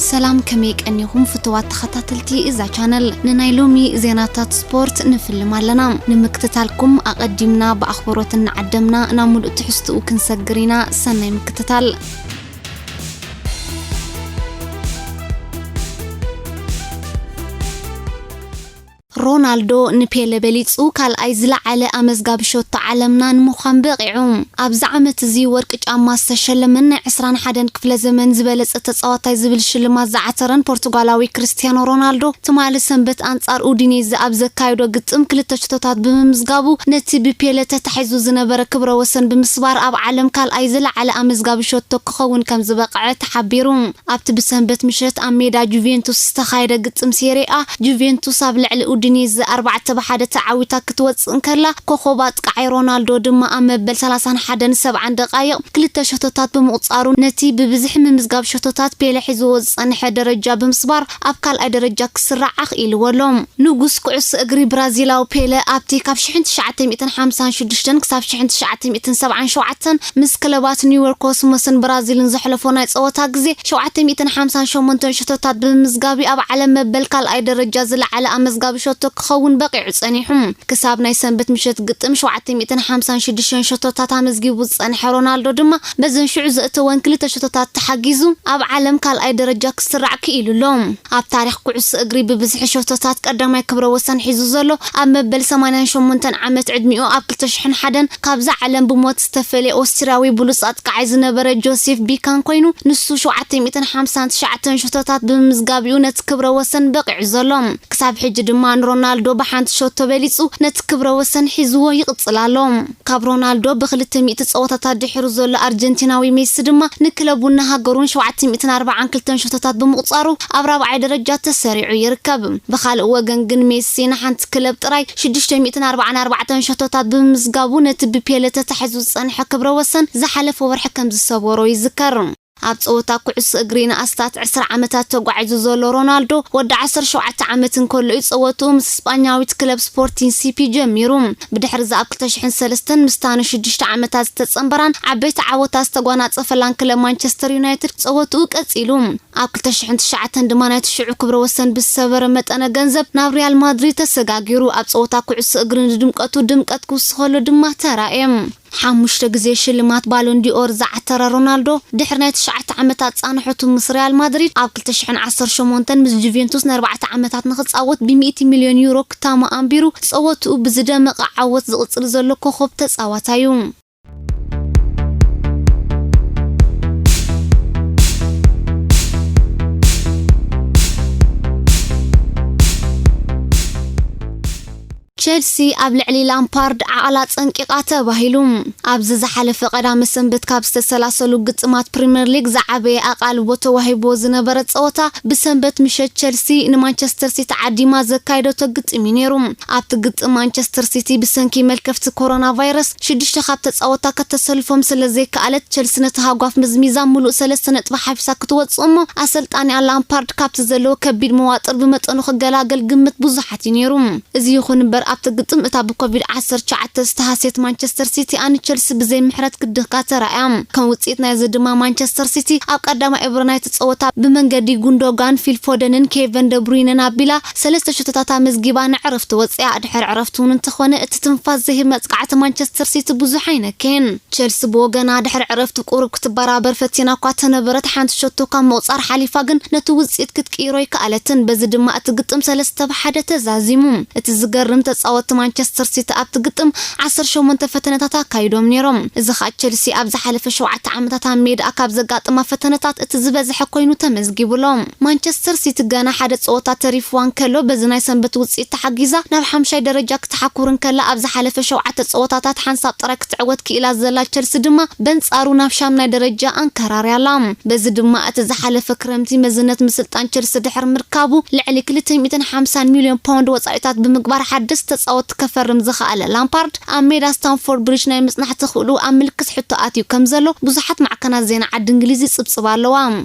ሰላም፣ ከመይ ቀኒኹም ፍቱዋት ተኸታተልቲ እዛ ቻነል? ንናይ ሎሚ ዜናታት ስፖርት ንፍልም ኣለና። ንምክትታልኩም ኣቐዲምና ብኣኽብሮት እናዓደምና፣ ናብ ሙሉእ ትሕዝትኡ ክንሰግር ኢና። ሰናይ ምክትታል። ሮናልዶ ንፔለ በሊጹ ካልኣይ ዝለዓለ ኣመዝጋቢ ሸቶ ዓለምና ንምዃን በቒዑ። ኣብዚ ዓመት እዚ ወርቂ ጫማ ዝተሸለመን ናይ ዕስራን ሓደን ክፍለ ዘመን ዝበለጸ ተጻዋታይ ዝብል ሽልማት ዝዓተረን ፖርቱጋላዊ ክርስቲያኖ ሮናልዶ፣ ትማሊ ሰንበት ኣንጻር ኡዲኔዘ ኣብ ዘካየዶ ግጥም ክልተ ሸቶታት ብምምዝጋቡ፣ ነቲ ብፔለ ተታሒዙ ዝነበረ ክብረ ወሰን ብምስባር፣ ኣብ ዓለም ካልኣይ ዝለዓለ ኣመዝጋቢ ሸቶ ክኸውን ከም ዝበቕዐ ተሓቢሩ። ኣብቲ ብሰንበት ምሸት ኣብ ሜዳ ጁቬንቱስ ዝተኻየደ ግጥም ሴሪ A፣ ጁቬንቱስ ኣብ ልዕሊ ኡዲኔዘ ኣርባዕተ ብ ሓደ ተዓዊታ ክትወጽእ እንከላ፣ ኮኾብ ኣጥቃዓይ ሮናልዶ ድማ ኣብ መበል ሰላሳን ሓደን ሰብዓን ደቓይቕ ክልተ ሸቶታት ብምቑጻሩ፣ ነቲ ብብዝሒ ምምዝጋብ ሸቶታት ፔለ ሒዝዎ ዝጸንሐ ደረጃ ብምስባር፣ ኣብ ካልኣይ ደረጃ ክስራዕ ኣኽኢልዎ ኣሎ። ንጉስ ኩዕሶ እግሪ ብራዚላዊ ፔለ፣ ኣብቲ ካብ ሽሕን ትሽዓተ ሚእትን ሓምሳን ሽዱሽተን ክሳብ ሽሕን ትሽዓተ ሚእትን ሰብዓን ሸውዓተን ምስ ክለባት ኒውዮርክ ኮስሞስን ብራዚልን ዘሕለፎ ናይ ጸወታ ግዜ፣ ሸውዓተ ሚእትን ሓምሳን ሸሞንተን ሸቶታት ብምምዝጋብ፣ ኣብ ዓለም መበል ካልኣይ ደረጃ ዝለዓለ ኣመዝጋቢ ሸቶ ክኸውን በቒዑ ጸኒሑ። ክሳብ ናይ ሰንበት ምሸት ግጥም፣ ሸውዓተ ሚእትን ሓምሳን ሽዱሽተን ሸቶታት ኣመዝጊቡ ዝጸንሐ ሮናልዶ ድማ፣ በዘን ሽዑ ዘእተወን ክልተ ሸቶታት ተሓጊዙ፣ ኣብ ዓለም ካልኣይ ደረጃ ክስራዕ ክኢሉ ኣሎ። ኣብ ታሪኽ ኩዕሶ እግሪ ብብዝሒ ሸቶታት ቀዳማይ ክብረ ወሰን ሒዙ ዘሎ፣ ኣብ መበል ሰማንያን ሸሞንተን ዓመት ዕድሚኡ ኣብ ክልተ ሽሕን ሓደን ካብዛ ዓለም ብሞት ዝተፈልየ ኦስትርያዊ ብሉጽ ኣጥቃዓይ ዝነበረ ጆሴፍ ቢካን ኮይኑ፣ ንሱ ሸውዓተ ሚእትን ሓምሳን ትሽዓተን ሸቶታት ብምምዝጋብ እዩ ነቲ ክብረ ወሰን በቒዑ ዘሎ። ክሳብ ሕጂ ድማ ንሮናልዶ ብሓንቲ ሸቶ በሊጹ ነቲ ክብረ ወሰን ሒዝዎ ይቕጽል ኣሎ። ካብ ሮናልዶ ብክልተ ሚእቲ ጸወታታት ድሒሩ ዘሎ ኣርጀንቲናዊ ሜሲ ድማ ንክለቡን ንሃገሩን ሸውዓተ ሚእትን ኣርባዓን ክልተን ሸቶታት ብምቑጻሩ ኣብ ራብዓይ ደረጃ ተሰሪዑ ይርከብ። ብኻልእ ወገን ግን ሜሲ ንሓንቲ ክለብ ጥራይ ሽዱሽተ ሚእትን ኣርባዓን ኣርባዕተን ሸቶታት ብምምዝጋቡ ነቲ ብፔለ ተታሒዙ ዝጸንሐ ክብረ ወሰን ዝሓለፈ ወርሒ ከም ዝሰበሮ ይዝከር። ኣብ ጸወታ ኩዕሶ እግሪ ንኣስታት ዕስራ ዓመታት ተጓዒዙ ዘሎ ሮናልዶ፣ ወዲ ዓሰርተ ሸውዓተ ዓመት እንከሎ እዩ ጸወትኡ ምስ ስጳኛዊት ክለብ ስፖርቲንግ ሲ ፒ ጀሚሩ። ብድሕሪ እዚ ኣብ ክልተ ሽሕን ሰለስተን ምስታ ንሽዱሽተ ዓመታት ዝተጸንበራን ዓበይቲ ዓወታት ዝተጓናጸፈላን ክለብ ማንቸስተር ዩናይትድ ጸወትኡ ቀጺሉ። ኣብ ክልተ ሽሕን ትሽዓተን ድማ ናይቲ ሽዑ ክብረ ወሰን ብዝሰበረ መጠነ ገንዘብ ናብ ሪያል ማድሪድ ተሰጋጊሩ። ኣብ ጸወታ ኩዕሶ እግሪ ንድምቀቱ ድምቀት ክውስኸሉ ድማ ተራእየ። ሓሙሽተ ግዜ ሽልማት ባሎን ዲኦር ዝዓተረ ሮናልዶ፣ ድሕሪ ናይ ትሽዓተ ዓመታት ጻንሖቱ ምስ ሪያል ማድሪድ፣ ኣብ ክልተ ሽሕን ዓሰርተ ሸሞንተን ምስ ጁቬንቱስ ንኣርባዕተ ዓመታት ንኽጻወት ብሚእቲ ሚልዮን ዩሮ ክታሞ ኣንቢሩ፣ ጸወትኡ ብዝደመቐ ዓወት ዝቕጽል ዘሎ ኮኾብ ተጻዋታይ እዩ። ቸልሲ ኣብ ልዕሊ ላምፓርድ ዓቕላ ጸንቂቓ ተባሂሉ። ኣብዚ ዝሓለፈ ቀዳመ ሰንበት ካብ ዝተሰላሰሉ ግጥማት ፕሪምየር ሊግ ዝዓበየ ኣቓልቦ ተዋሂብዎ ዝነበረ ጸወታ፣ ብሰንበት ምሸት ቸልሲ ንማንቸስተር ሲቲ ዓዲማ ዘካየደቶ ግጥም እዩ ነይሩ። ኣብቲ ግጥም ማንቸስተር ሲቲ ብሰንኪ መልከፍቲ ኮሮና ቫይረስ ሽዱሽተ ካብ ተጻወታ ከተሰልፎም ስለ ዘይከኣለት፣ ቸልሲ ነቲ ሃጓፍ መዝሚዛ ምሉእ ሰለስተ ነጥቢ ሓፊሳ ክትወጽእ እሞ፣ ኣሰልጣኒኣ ላምፓርድ ካብቲ ዘለዎ ከቢድ መዋጥር ብመጠኑ ክገላገል ግምት ብዙሓት እዩ ነይሩ። እዚ ይኹን እምበር፣ ኣብቲ ግጥም እታ ብኮቪድ ዓሰርተ ትሽዓተ ዝተሃስየት ማንቸስተር ሲቲ ንቸልሲ ብዘይ ምሕረት ክድህካ ተራእያ። ከም ውጽኢት ናይዚ ድማ ማንቸስተር ሲቲ ኣብ ቀዳማይ እብረ ናይቲ ጸወታ ብመንገዲ ጉንዶጋን፣ ፊል ፎደንን ኬቨን ደብሩይነን ኣቢላ ሰለስተ ሸቶታት ኣመዝጊባ ንዕረፍቲ ወጺኣ። ድሕሪ ዕረፍቲ እውን እንተኾነ እቲ ትንፋስ ዘሂብ መጥቃዕቲ ማንቸስተር ሲቲ ብዙሕ ኣይነከየን። ቸልሲ ብወገና ድሕሪ ዕረፍቲ ቁሩብ ክትበራበር ፈቲና እኳ ተነበረት፣ ሓንቲ ሸቶ ካብ ምቑጻር ሓሊፋ ግን ነቲ ውጽኢት ክትቅይሮ ኣይከኣለትን። በዚ ድማ እቲ ግጥም ሰለስተ ብ ሓደ ተዛዚሙ። እቲ ዝገርም፣ ተጻወትቲ ማንቸስተር ሲቲ ኣብቲ ግጥም ዓሰርተ ሸሞንተ ፈተነታት ኣካይዶም ነይሮም። እዚ ኸኣ ቸልሲ ኣብ ዝሓለፈ ሸውዓተ ዓመታት ኣብ ሜዳኣ ካብ ዘጋጥማ ፈተነታት እቲ ዝበዝሐ ኮይኑ ተመዝጊቡ ኣሎ። ማንቸስተር ሲቲ ገና ሓደ ጸወታ ተሪፍዋ እንከሎ፣ በዚ ናይ ሰንበት ውጽኢት ተሓጊዛ ናብ ሓምሻይ ደረጃ ክትሓኩር እንከላ፣ ኣብ ዝሓለፈ ሸውዓተ ጸወታታት ሓንሳብ ጥራይ ክትዕወት ክኢላ ዘላ ቸልሲ ድማ በንጻሩ ናብ ሻምናይ ደረጃ ኣንከራርያ ኣላ። በዚ ድማ እቲ ዝሓለፈ ክረምቲ መዝነት ምስልጣን ቸልሲ ድሕሪ ምርካቡ፣ ልዕሊ ክልተ ሚእትን ሓምሳን ሚልዮን ፓውንድ ወጻኢታት ብምግባር ሓደስቲ ተጻወትቲ ከፈርም ዝኸኣለ ላምፓርድ፣ ኣብ ሜዳ ስታንፎርድ ብሪጅ ናይ ምጽናሕ ትኽእሉ ኣብ ምልክት ሕቶ ኣትዩ ከም ዘሎ ብዙሓት ማዕከናት ዜና ዓዲ እንግሊዝ ይጽብጽባ ኣለዋ።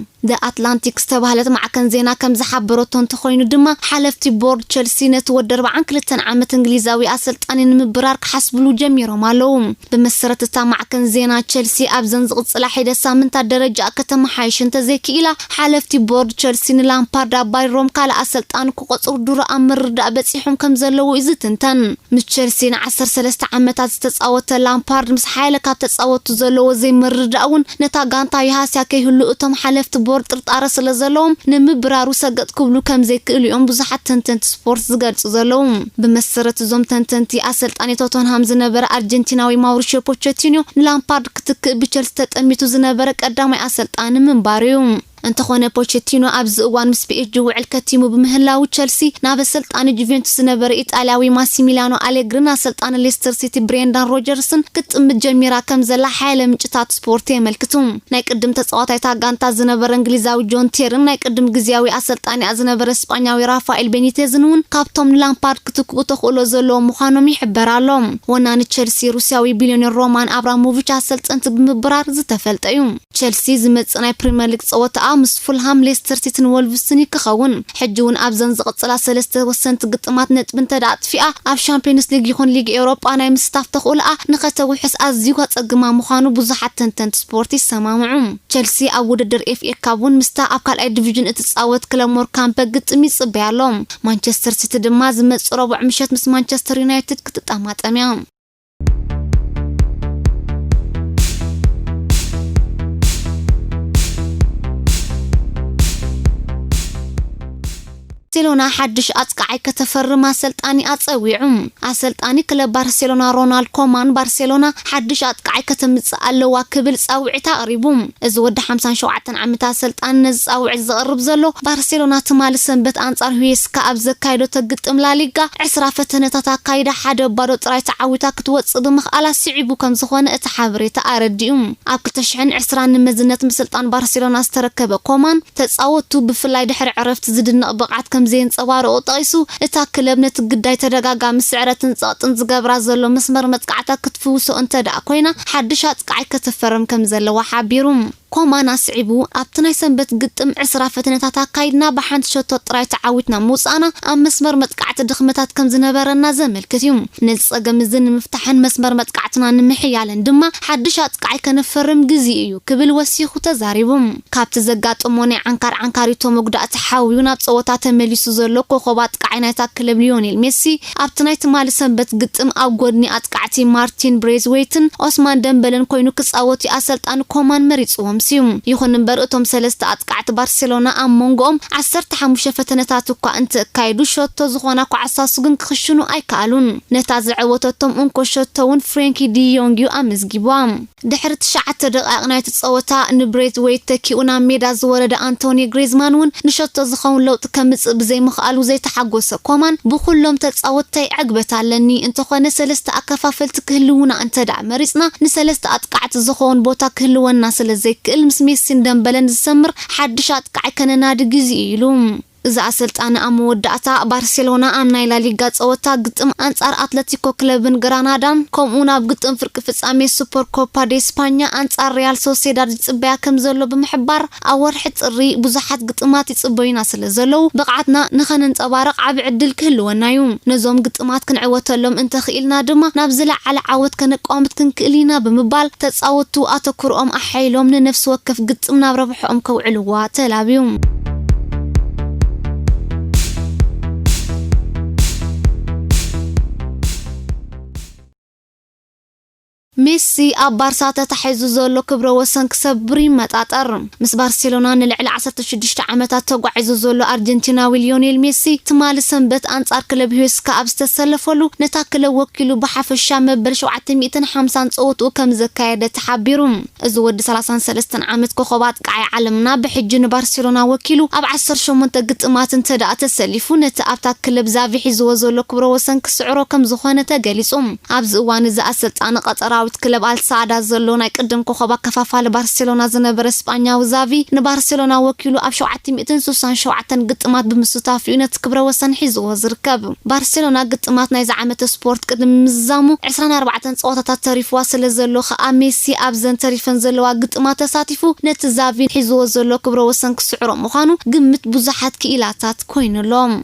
The Atlantic ዝተባህለት ማዕከን ዜና ከም ዝሓበረቶ እንተኾይኑ ድማ፣ ሓለፍቲ ቦርድ ቸልሲ ነቲ ወዲ ኣርባዓን ክልተን ዓመት እንግሊዛዊ ኣሰልጣኒ ንምብራር ክሓስብሉ ጀሚሮም ኣለዉ። ብመሰረት እታ ማዕከን ዜና፣ ቸልሲ ኣብዘን ዝቕጽላ ሒደት ሳምንታት ደረጃኣ ከተመሓይሽ እንተዘይክኢላ፣ ሓለፍቲ ቦርድ ቸልሲ ንላምፓርድ ኣባሪሮም ካልእ ኣሰልጣኒ ክቖጽሩ ድሮ ኣብ ምርዳእ በጺሖም ከም ዘለዉ እዩ ዝትንተን። ምስ ቸልሲ ንዓሰርተ ሰለስተ ዓመታት ዝተጻወተ ላምፓርድ፣ ምስ ሓያለ ካብ ተጻወቱ ዘለዎ ዘይምርድዳእ እውን ነታ ጋንታ ይሃስያ ከይህሉ፣ እቶም ሓለፍቲ ቦርድ ጥርጣረ ስለ ዘለዎም፣ ንምብራሩ ሰገጥ ክብሉ ከም ዘይክእሉ እዮም ብዙሓት ተንተንቲ ስፖርት ዝገልጹ ዘለዉ። ብመሰረት እዞም ተንተንቲ፣ ኣሰልጣኒ ቶተንሃም ዝነበረ ኣርጀንቲናዊ ማውሪሽዮ ፖቸቲኖ ንላምፓርድ ክትክእ ብቸልሲ ተጠሚቱ ዝነበረ ቀዳማይ ኣሰልጣኒ ምንባሩ እዩ። እንተኾነ፣ ፖቸቲኖ ኣብዚ እዋን ምስ ፒ ኤስ ጂ ውዕል ከቲሙ ብምህላው፣ ቸልሲ ናብ ኣሰልጣኒ ጁቬንቱስ ዝነበረ ኢጣልያዊ ማሲሚሊያኖ ኣሌግሪን ኣሰልጣኒ ሌስተር ሲቲ ብሬንዳን ሮጀርስን ክትጥምት ጀሚራ ከም ዘላ ሓያለ ምንጭታት ስፖርት የመልክቱ። ናይ ቅድም ተጻዋታይ እታ ጋንታ ዝነበረ እንግሊዛዊ ጆን ቴርን ናይ ቅድም ግዝያዊ ኣሰልጣኒኣ ዝነበረ ስጳኛዊ ራፋኤል ቤኒቴዝን እውን ካብቶም ንላምፓርድ ክትክኡ ተኽእሎ ዘለዎም ምዃኖም ይሕበር ኣሎ። ወናኒ ቸልሲ ሩስያዊ ቢልዮኔር ሮማን ኣብራሞቪች ኣሰልጠንቲ ብምብራር ዝተፈልጠ እዩ። ቸልሲ ዝመጽእ ናይ ፕሪምየር ሊግ ጸወታኣ ምስ ፉልሃም፣ ሌስተር ሲቲን ወልቭስን እዩ ክኸውን። ሕጂ እውን ኣብዘን ዝቕጽላ ሰለስተ ወሰንቲ ግጥማት ነጥቢ እንተ ደኣ ኣጥፊኣ፣ ኣብ ሻምፒዮንስ ሊግ ይኹን ሊግ ኤውሮጳ ናይ ምስታፍ ተኽእሎኣ ንኸተውሕስ ኣዝዩ ከጸግማ ምዃኑ ብዙሓት ተንተንቲ ስፖርት ይሰማምዑ። ቸልሲ ኣብ ውድድር ኤፍ ኤ ካፕ እውን ምስታ ኣብ ካልኣይ ዲቪዥን እትጻወት ክለብ ሞርካምፐ ግጥም ይጽበያ ኣሎ። ማንቸስተር ሲቲ ድማ ዝመጽእ ረቡዕ ምሸት ምስ ማንቸስተር ዩናይትድ ክትጠማጠም እያ። ባርሴሎና ሓድሽ ኣጥቃዓይ ከተፈርም ኣሰልጣኒኣ ጸዊዑ። ኣሰልጣኒ ክለብ ባርሴሎና ሮናልድ ኮማን፣ ባርሴሎና ሓድሽ ኣጥቃዓይ ከተምጽእ ኣለዋ ክብል ጻውዒት ኣቕሪቡ። እዚ ወዲ ሓምሳን ሸውዓተን ዓመት ኣሰልጣኒ ነዚ ጻውዒት ዘቕርብ ዘሎ፣ ባርሴሎና ትማሊ ሰንበት ኣንጻር ሁዌስካ ኣብ ዘካየደቶ ግጥም ላሊጋ ዕስራ ፈተነታት ኣካይዳ ሓደ ባዶ ጥራይ ተዓዊታ ክትወጽእ ብምኽኣላ ስዒቡ ከም ዝኾነ እቲ ሓበሬታ ኣረዲኡ። ኣብ ክልተ ሽሕን ዕስራን ንመዝነት ምስልጣን ባርሴሎና ዝተረከበ ኮማን፣ ተጻወትቱ ብፍላይ ድሕሪ ዕረፍቲ ዝድነቕ ብቕዓት ከም ዘየንጸባረቑ ጠቒሱ፣ እታ ክለብ ነቲ ግዳይ ተደጋጋሚ ስዕረትን ጸቕጥን ዝገብራ ዘሎ መስመር መጥቃዕታ ክትፍውሶ እንተ ደኣ ኮይና፣ ሓድሽ ኣጥቃዓይ ከተፈርም ከም ዘለዋ ሓቢሩ። ኮማን ኣስዒቡ፣ ኣብቲ ናይ ሰንበት ግጥም ዕስራ ፈተነታት ኣካይድና ብሓንቲ ሸቶ ጥራይ ተዓዊትና ምውጻእና፣ ኣብ መስመር መጥቃዕቲ ድኽመታት ከም ዝነበረና ዘመልክት እዩ። ነዚ ጸገም እዚ ንምፍታሕን መስመር መጥቃዕትና ንምሕያልን ድማ ሓድሽ ኣጥቃዓይ ከነፈርም ግዜ እዩ ክብል ወሲኹ ተዛሪቡ። ካብቲ ዘጋጠሞ ናይ ዓንካር ዓንካሪቶ መጉዳእቲ ሓውዩ ናብ ጸወታ ተመሊሱ ዘሎ ኮኾብ ኣጥቃዓይ ናይታ ክለብ ሊዮኔል ሜሲ፣ ኣብቲ ናይ ትማሊ ሰንበት ግጥም ኣብ ጎድኒ ኣጥቃዕቲ ማርቲን ብሬዝዌይትን ኦስማን ደምበለን ኮይኑ ክጻወት እዩ ኣሰልጣኒ ኮማን መሪጽዎም ስዩ። ይኹን እምበር፣ እቶም ሰለስተ ኣጥቃዕቲ ባርሴሎና ኣብ መንጎኦም ዓሰርተ ሓሙሽተ ፈተነታት እኳ እንተካይዱ፣ ሸቶ ዝኾና ኳዕሳሱ ግን ክኽሽኑ ኣይከኣሉን። ነታ ዘዐወተቶም እንኮ ሸቶ እውን ፍሬንኪ ዲዮንግ እዩ ኣመዝጊብዋ። ድሕሪ ትሽዓተ ደቃይቕ ናይቲ ጸወታ፣ ንብሬዝዌይት ተኪኡ ናብ ሜዳ ዝወረደ ኣንቶኒ ግሪዝማን እውን ንሸቶ ዝኸውን ለውጢ ከምጽእ ብዘይምኽኣሉ ዘይተሓጎሰ ኮማን፣ ብኹሎም ተጻወትተይ ዕግበት ኣለኒ፣ እንተኾነ ሰለስተ ኣከፋፈልቲ ክህልዉና እንተ ደኣ መሪጽና፣ ንሰለስተ ኣጥቃዕቲ ዝኸውን ቦታ ክህልወና ስለ ዘይክእል፣ ምስ ሜሲን ደምበለን ዝሰምር ሓድሽ ኣጥቃዓይ ከነናዲ ግዜ እዩ ኢሉ። እዚ ኣሰልጣኒ ኣብ መወዳእታ፣ ባርሴሎና ኣብ ናይ ላሊጋ ጸወታ ግጥም ኣንጻር ኣትለቲኮ ክለብን ግራናዳን፣ ከምኡውን ኣብ ግጥም ፍርቂ ፍጻሜ ሱፐር ኮፓ ዴ ስፓኛ ኣንጻር ሪያል ሶሴዳድ ይጽበያ ከም ዘሎ ብምሕባር፣ ኣብ ወርሒ ጥሪ ብዙሓት ግጥማት ይጽበዩና ስለ ዘለዉ፣ ብቕዓትና ንኸነንጸባርቕ ዓቢ ዕድል ክህልወና እዩ። ነዞም ግጥማት ክንዕወተሎም እንተኽኢልና ድማ፣ ናብ ዝለዓለ ዓወት ከነቋምት ክንክእል ኢና ብምባል፣ ተጻወትቱ ኣተኩሮኦም ኣሓይሎም ንነፍሲ ወከፍ ግጥም ናብ ረብሕኦም ከውዕልዋ ተላብዩ። ሜሲ ኣብ ባርሳ ተታሒዙ ዘሎ ክብረ ወሰን ክሰብር ይመጣጠር። ምስ ባርሴሎና ንልዕሊ ዓሰርተ ሽዱሽተ ዓመታት ተጓዒዙ ዘሎ ኣርጀንቲናዊ ሊዮኔል ሜሲ፣ ትማሊ ሰንበት ኣንጻር ክለብ ሄስካ ኣብ ዝተሰለፈሉ፣ ነታ ክለብ ወኪሉ ብሓፈሻ መበል ሸውዓተ ሚእትን ሓምሳን ጸወትኡ ከም ዘካየደ ተሓቢሩ። እዚ ወዲ ሰላሳን ሰለስተን ዓመት ኮኸብ ኣጥቃዓይ ዓለምና፣ ብሕጂ ንባርሴሎና ወኪሉ ኣብ ዓሰርተ ሸሞንተ ግጥማት እንተ ደኣ ተሰሊፉ፣ ነቲ ኣብታ ክለብ ዛቪ ሒዝዎ ዘሎ ክብረ ወሰን ክስዕሮ ከም ዝኾነ ተገሊጹ። ኣብዚ እዋን እዚ ኣሰልጣኒ ቀጠራዊ ክለብ ኣልሳዕዳ ዘሎ ናይ ቅድም ኮኸብ ኣከፋፋሊ ባርሴሎና ዝነበረ ስጳኛዊ ዛቪ፣ ንባርሴሎና ወኪሉ ኣብ ሸውዓተ ሚእትን ስሳን ሸውዓተን ግጥማት ብምስታፍ እዩ ነቲ ክብረ ወሰን ሒዝዎ ዝርከብ። ባርሴሎና ግጥማት ናይዚ ዓመተ ስፖርት ቅድሚ ምዝዛሙ ዕስራን ኣርባዕተን ጸወታታት ተሪፍዋ ስለ ዘሎ ከኣ፣ ሜሲ ኣብዘን ተሪፈን ዘለዋ ግጥማት ተሳቲፉ ነቲ ዛቪ ሒዝዎ ዘሎ ክብረ ወሰን ክስዕሮ ምዃኑ ግምት ብዙሓት ክኢላታት ኮይኑሎም።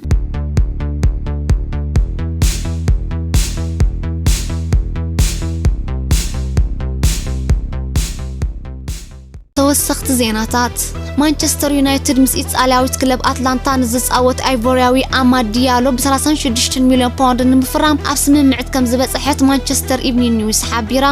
ተወሰኽቲ ዜናታት። ማንቸስተር ዩናይትድ ምስ ኢጣልያዊት ክለብ ኣትላንታ ንዝጻወት ኣይቮርያዊ ኣማድ ዲያሎ ብ ሰላሳን ሽዱሽተን ሚልዮን ፓውንድ ንምፍራም ኣብ ስምምዕት ከም ዝበጽሐት ማንቸስተር ኢቭኒንግ ኒውስ ሓቢራ።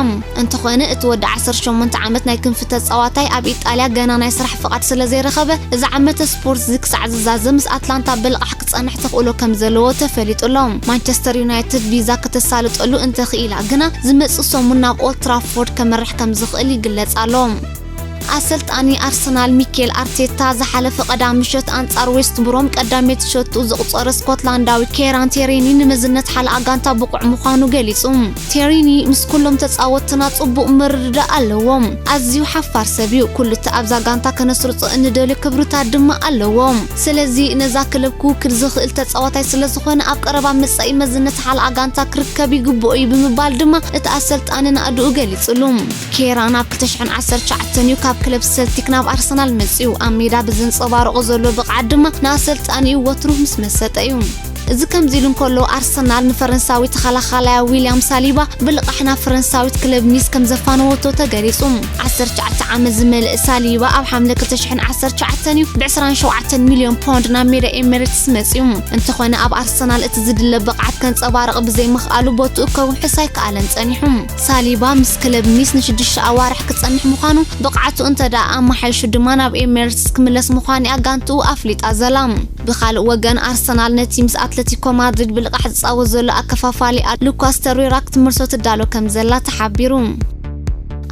እንተኾነ፣ እቲ ወዲ ዓሰርተ ሸሞንተ ዓመት ናይ ክንፊ ተጻዋታይ ኣብ ኢጣልያ ገና ናይ ስራሕ ፍቓድ ስለ ዘይረኸበ፣ እዚ ዓመተ ስፖርት እዚ ክሳዕ ዝዛዘም ምስ ኣትላንታ ብልቓሕ ክጸንሕ ተኽእሎ ከም ዘለዎ ተፈሊጡ ኣሎ። ማንቸስተር ዩናይትድ ቪዛ ከተሳልጠሉ እንተኽኢላ ግና፣ ዝመጽእ ሰሙን ናብ ኦልድ ትራፎርድ ከመርሕ ከም ዝኽእል ይግለጽ ኣሎ። ኣሰልጣኒ ኣርሰናል ሚኬል ኣርቴታ ዝሓለፈ ቀዳም ምሸት ኣንጻር ዌስት ብሮም ቀዳመይቲ ሸቱ ዘቑጸረ ስኮትላንዳዊ ኬራን ቴሪኒ ንመዝነት ሓለኣ ጋንታ ብቑዕ ምዃኑ ገሊጹ። ቴሪኒ ምስ ኩሎም ተጻወትትና ጽቡቕ ምርድዳእ ኣለዎም። ኣዝዩ ሓፋር ሰብ እዩ። ኩሉ እቲ ኣብዛ ጋንታ ከነስርጾ እንደልዮ ክብርታት ድማ ኣለዎም። ስለዚ ነዛ ክለብ ክውክል ዝኽእል ተጻዋታይ ስለ ዝኾነ ኣብ ቀረባ መጻኢ መዝነት ሓለኣ ጋንታ ክርከብ ይግብኦ እዩ ብምባል ድማ እቲ ኣሰልጣኒ ናእድኡ ገሊጹሉ። ኬራን ኣብ ክልተ ሽሕን ዓሰርተ ትሽዓተን እዩ ካብ ክለብ ሰልቲክ ናብ ኣርሰናል መጺኡ። ኣብ ሜዳ ብዘንጸባርቖ ዘሎ ብቕዓት ድማ ንኣሰልጣኒኡ ወትሩ ምስ መሰጠ እዩ። እዚ ከምዚ ኢሉ እንከሎ፣ ኣርሰናል ንፈረንሳዊ ተኸላኻላያ ዊልያም ሳሊባ ብልቓሕ ናብ ፈረንሳዊት ክለብ ኒስ ከም ዘፋነወቶ ተገሊጹ። ዓሰርተ ትሽዓተ ዓመት ዝመልእ ሳሊባ ኣብ ሓምለ ክልተ ሽሕን ዓሰርተ ትሽዓተን እዩ ብዕስራን ሸውዓተን ሚልዮን ፓውንድ ናብ ሜዳ ኤሚሬትስ መጺኡ። እንተኾነ፣ ኣብ ኣርሰናል እቲ ዝድለ ብቕዓት ከንጸባርቕ ብዘይምኽኣሉ፣ ቦትኡ ከውሕስ ኣይከኣለን ጸኒሑ። ሳሊባ ምስ ክለብ ኒስ ንሽዱሽተ ኣዋርሕ ክጸንሕ ምዃኑ፣ ብቕዓቱ እንተ ደኣ ኣመሓይሹ ድማ ናብ ኤሚሬትስ ክምለስ ምዃኑ እያ ጋንትኡ ኣፍሊጣ ዘላ። ብኻልእ ወገን፣ ኣርሰናል ነቲ ምስ ኣትለቲኮ ማድሪድ ብልቓሕ ዝጻወት ዘሎ ኣከፋፋሊኣ ሉካስ ተሬራ ክትምልሶ ትዳሎ ከም ዘላ ተሓቢሩ።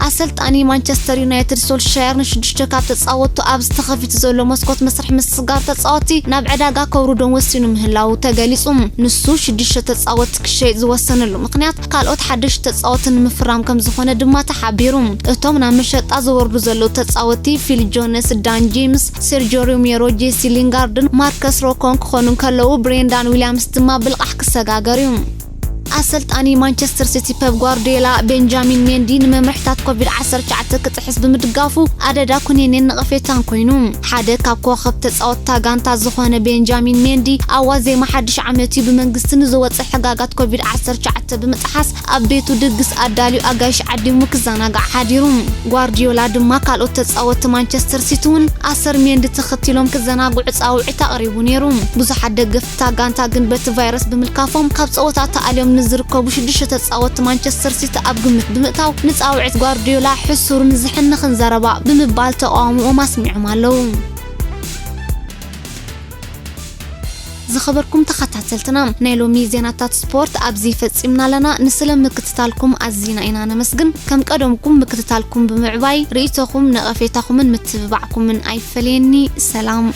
ኣሰልጣኒ ማንቸስተር ዩናይትድ ሶልሻየር ንሽዱሽተ ካብ ተጻወቱ ኣብዚ ተኸፊቱ ዘሎ መስኮት መስርሕ ምስግጋር ተጻወቲ ናብ ዕዳጋ ከውርዶም ወሲኑ ምህላዉ ተገሊጹ። ንሱ ሽዱሽተ ተጻወቲ ክሸይጥ ዝወሰነሉ ምኽንያት ካልኦት ሓደሽቲ ተጻወቲ ንምፍራም ከም ዝኾነ ድማ ተሓቢሩ። እቶም ናብ መሸጣ ዝወርዱ ዘለዉ ተጻወቲ ፊል ጆነስ፣ ዳን ጄምስ፣ ሴርጆ ሮሜሮ፣ ጄሲ ሊንጋርድን ማርከስ ሮኮን ክኾኑ እንከለዉ፣ ብሬንዳን ዊልያምስ ድማ ብልቓሕ ክሰጋገር እዩ። ኣሰልጣኒ ማንቸስተር ሲቲ ፔፕ ጓርዲዮላ፣ ቤንጃሚን ሜንዲ ንመምርሕታት ኮቪድ ዓሰርተ ትሽዓተ ክጥሕስ ብምድጋፉ ኣደዳ ኩነኔን ነቐፌታን ኮይኑ። ሓደ ካብ ኮኸብ ተጻወትታ ጋንታ ዝኾነ ቤንጃሚን ሜንዲ፣ ኣብ ዋዜማ ሓድሽ ዓመት እዩ ብመንግስቲ ንዝወጸ ሕጋጋት ኮቪድ ዓሰርተ ትሽዓተ ብምጥሓስ ኣብ ቤቱ ድግስ ኣዳልዩ ኣጋይሽ ዓዲሙ ክዘናጋዕ ሓዲሩ። ጓርዲዮላ ድማ ካልኦት ተጻወትቲ ማንቸስተር ሲቲ እውን ኣሰር ሜንዲ ተኸቲሎም ክዘናግዑ ጻውዒት ኣቕሪቡ ነይሩ። ብዙሓት ደገፍቲ እታ ጋንታ ግን በቲ ቫይረስ ብምልካፎም ካብ ጸወታ ተኣልዮም ንዝርከቡ ሽዱሽተ ተጻወትቲ ማንቸስተር ሲቲ ኣብ ግምት ብምእታው ንጻውዒት ጓርዲዮላ ሕሱርን ዝሕንኽን ዘረባ ብምባል ተቓውሞኦም ኣስሚዖም ኣለዉ። ዝኸበርኩም ተኸታተልትና፣ ናይ ሎሚ ዜናታት ስፖርት ኣብዚ ፈጺምና ኣለና። ንስለ ምክትታልኩም ኣዚና ኢና ነመስግን። ከም ቀደምኩም ምክትታልኩም ብምዕባይ ርእይቶኹም፣ ነቐፌታኹምን ምትብባዕኩምን ኣይፈለየኒ። ሰላም።